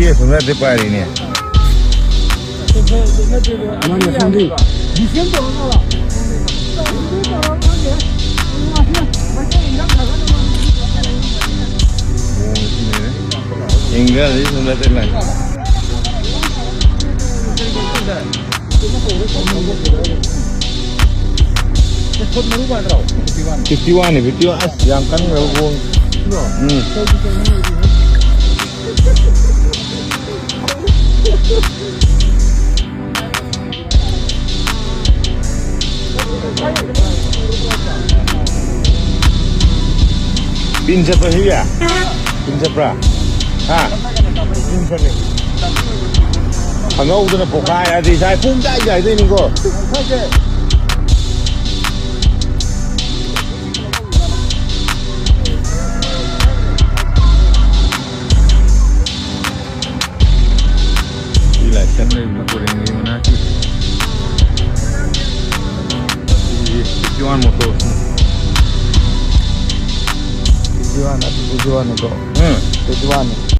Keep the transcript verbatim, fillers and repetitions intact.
Case ꯅꯠꯇꯦ ꯄꯥꯏꯔꯤꯅꯦ꯫ ꯃꯑꯣꯡꯁꯤꯅꯦ꯫ ꯏꯪꯒ꯭ꯔꯥꯖꯤ ꯁꯨꯝ ꯅꯠꯇꯦ ꯂꯥꯏ꯫ ꯐꯤꯐꯇꯤ ꯋꯥꯟꯅꯤ, ꯐꯤꯐꯇꯤ ꯋꯥꯟ꯫ ꯑꯁ, ꯌꯥꯝ ꯀꯟꯈ꯭ꯔꯕ ꯕꯣꯜ꯫ ꯎꯝ꯫ ꯄꯤꯟ ꯆꯠꯄ ꯁꯤꯕꯤꯌꯥ? ꯄꯤꯟ ꯆꯠꯄ꯭ꯔꯥ? ꯍꯥ? ꯄꯤꯟ ꯆꯠꯂꯦ꯫ ꯈꯪꯍꯧꯗꯅ ꯄꯣꯛꯈꯥꯏꯔꯗꯤ ꯏꯁꯥ ꯄꯨꯡ ꯆꯥꯏ ꯆꯥꯏꯗꯣꯏꯅꯤꯀꯣ꯫ ꯁꯤ ꯂꯥꯏꯁꯪ ꯂꯩꯕꯗꯣ ꯀꯣꯔꯦꯡꯒꯤ ꯃꯅꯥꯛꯀꯤ꯫ ꯁꯤ ꯐꯤꯐꯇꯤ ꯋꯥꯟ ꯃꯣꯇꯣꯔꯁꯅꯤ꯫ ꯐꯤꯐꯇꯤ ꯋꯥꯟ ꯅꯠꯇꯦ, ꯐꯤꯐꯇꯤ ꯋꯥꯟꯅꯤꯀꯣ꯫ ꯎꯝ꯫ ꯐꯤꯐꯇꯤ ꯋꯥꯟꯅꯤ꯫